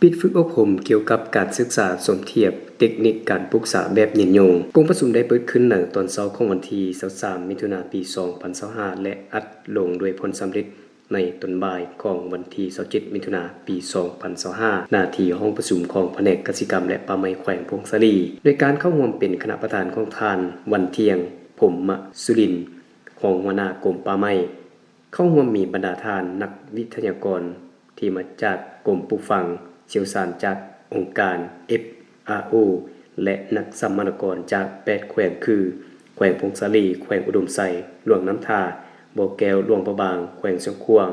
ປິດຝຶກອົບຮົມກ່ຽວກັບການສຶກສາສົມທຽບເຕັກນິກການປູກສາແບບຍືນຍົງ. ກອງປະຊຸມໄດ້ເປີດຂຶ້ນໃນຕອນເຊົ້າຂອງວັນທີຊາວສາມ ມິຖຸນາ ປີສອງພັນຊາວຫ້າ ແລະ ອັດລົງດ້ວຍຜົນສຳເລັດໃນຕອນບ່າຍຂອງວັນທີຊາວເຈັດ ມິຖຸນາ ປີສອງພັນຊາວຫ້າ ນາທີ່ຫ້ອງປະຊຸມຂອງພະແນກກະສິກຳ ແລະ ປ່າໄມ້ແຂວງຜົ້ງສາລີ ໂດຍການເຂົ້າຮ່ວມເປັນຄະນະປະທານຂອງທ່ານ ວັນທ່ຽງ ພົມມະສຸລິນ ຮອງຫົວໜ້າກົມປ່າໄມ້. ເຂົ້າຮ່ວມມີບັນດາທ່ານນັກວິທະຍາກອນທີ່ມາຈາກກົມປູກຝັງ, ຊ່ຽວຊານຈາກອົງການ ເອັຟອາໂອ ແລະ ນັກສຳມະນາກອນຈາກແປດແຂວງຄື ແຂວງຜົ້ງສາລີ, ແຂວງອຸດົມໄຊ, ຫຼວງນ້ຳທາ, ບໍ່ແກ້ວ, ຫຼວງພະບາງ, ແຂວງຊຽງຂວາງ,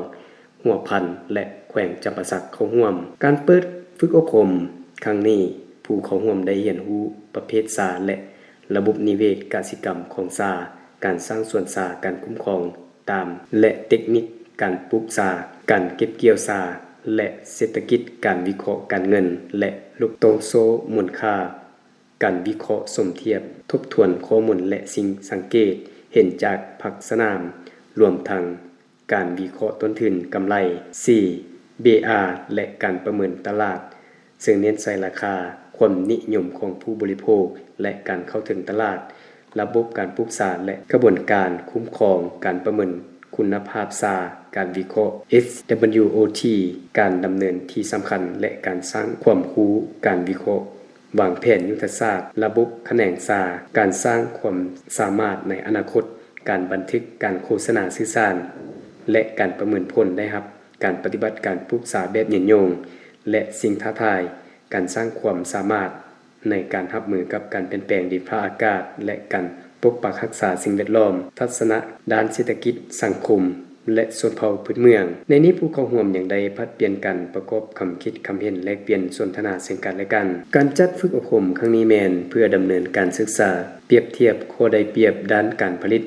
ຫົວພັນ ແລະ ແຂວງຈຳປາສັກເຂົ້າຮ່ວມ. ການເປີດຝຶກອົບຮົມຄັ້ງນີ້, ຜູ້ເຂົ້າຮ່ວມໄດ້ຮຽນຮູ້ປະເພດຊາ ແລະ ລະບົບນິເວດກະສິກຳຂອງຊາ, ການສ້າງສວນຊາ, ການຄຸ້ມຄອງຕາມ ແລະ ເຕັກນິກການປູກຊາ, ການເກັບກ່ຽວຊາ ແລະ ເສດຖະກິດການວິເຄາະການເງິນ ແລະ ລູກໂຕໂສ້ມູນຄ່າ, ການວິເຄາະສົມທຽບ, ທົບທວນຂໍ້ມູນ ແລະ ສິ່ງສັງເກດເຫັນຈາກພາກສະໜາມ, ລວມທັງ ການວິເຄາະຕົ້ນທຶນ, ກຳໄລ, ສີ່ ເບອາ ແລະ ການປະເມີນຕະຫຼາດ, ເຊິ່ງເນັ້ນໃສ່ລາຄາ, ຄວາມນິຍົມຂອງຜູ້ບໍລິໂພກ ແລະ ການເຂົ້າເຖິງຕະຫຼາດ, ລະບົບການປູກສາ ແລະ ຂະບວນການຄຸ້ມຄອງ, ການປະເມີນຄຸນນະພາບຊາ, ການວິເຄາະ ເອສດັບເບິນຢູໂອທີ, ການດຳເນີນທີ່ສຳຄັນ ແລະ ການສ້າງຄວາມຮູ້, ການວິເຄາະ ວາງແຜນຍຸດທະສາດລະບົບຂະແໜງຊາ, ການສ້າງຄວາມສາມາດໃນອະນາຄົດ, ການບັນທຶກການໂຄສະນາສື່ສານ ແລະ ການປະເມີນຜົນໄດ້ຮັບ, ການປະຕິບັດການປູກສາແບບຍືນຍົງ ແລະ ສິ່ງທ້າທາຍ, ການສ້າງຄວາມສາມາດໃນການຮັບມືກັບການປ່ຽນແປງດິນຟ້າອາກາດ ແລະ ການປົກປັກຮັກສາສິ່ງແວດລ້ອມ, ທັດສະນະດ້ານເສດຖະກິດ, ສັງຄົມ ແລະ ຊົນເຜົ່າພື້ນເມືອງ. ໃນນີ້ຜູ້ເຂົ້າຮ່ວມຍັງໄດ້ຜັດປ່ຽນກັນປະກອບຄຳຄິດຄຳເຫັນແລກປ່ຽນສົນທະນາເຊິ່ງກັນແລະກັນ. ການຈັດຝຶກອົບຮົມຄັ້ງນີ້ແມ່ນເພື່ອດຳເນີນການສຶກສາປຽບທຽບຂໍ້ໄດ້ປຽບດ້ານການຜະລິດ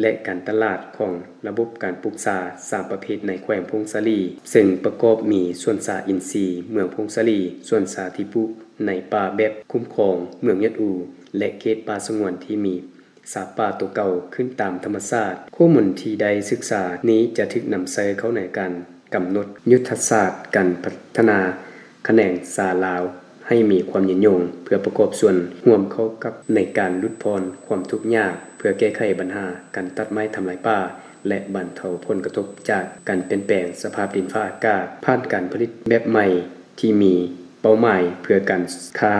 ແລະ ການຕະຫຼາດຂອງລະບົບການປູກຊາສາມປະເພດໃນແຂວງຜົ້ງສາລີ, ເຊິ່ງປະກອບມີສວນຊາອິນຊີເມືອງຜົ້ງສາລີ, ສວນຊາທີ່ປູກໃນປ່າແບບຄຸ້ມຄອງເມືອງຍອດອູ ແລະ ເຂດປ່າສະຫງວນທີ່ມີ ສາປ່າຕົວເກົ່າຂຶ້ນຕາມທຳມະຊາດ. ຂໍ້ມູນທີ່ໄດ້ສຶກສານີ້ຈະຖືກນຳໃຊ້ເຂົ້າໃນການກຳນົດຍຸດທະສາດການພັດທະນາຂະແໜງຊາລາວໃຫ້ມີຄວາມຍືນຍົງ ເພື່ອປະກອບສ່ວນຮ່ວມເຂົ້າກັບໃນການຫຼຸດຜ່ອນຄວາມທຸກຍາກ ເພື່ອແກ້ໄຂບັນຫາການຕັດໄມ້ທຳລາຍປ່າ ແລະ ບັນເທົາຜົນກະທົບຈາກການປ່ຽນແປງສະພາບດິນຟ້າອາກາດ ຜ່ານການຜະລິດແບບໃໝ່ ທີ່ມີເປົ້າໝາຍເພື່ອການຄ້າ,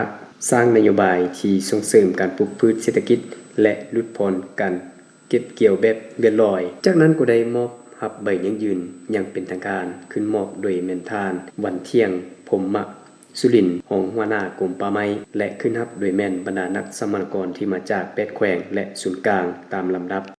ສ້າງນະໂຍບາຍທີ່ສົ່ງເສີມການປູກພືດເສດຖະກິດ ແລະ ຫຼຸດຜ່ອນການເກັບກ່ຽວແບບເລື່ອນລອຍ. ຈາກນັ້ນກໍໄດ້ມອບຮັບໃບຢັ້ງຢືນຢ່າງເປັນທາງການ ຂຶ້ນມອບໂດຍແມ່ນທ່ານ ວັນທ່ຽງ ພົມມະສຸລິນ ຮອງຫົວໜ້າກົມປ່າໄມ້ ແລະ ຂຶ້ນຮັບໂດຍແມ່ນບັນດານັກສຳມະນາກອນທີ່ມາຈາກແປດແຂວງ ແລະ ສູນກາງຕາມລຳດັບ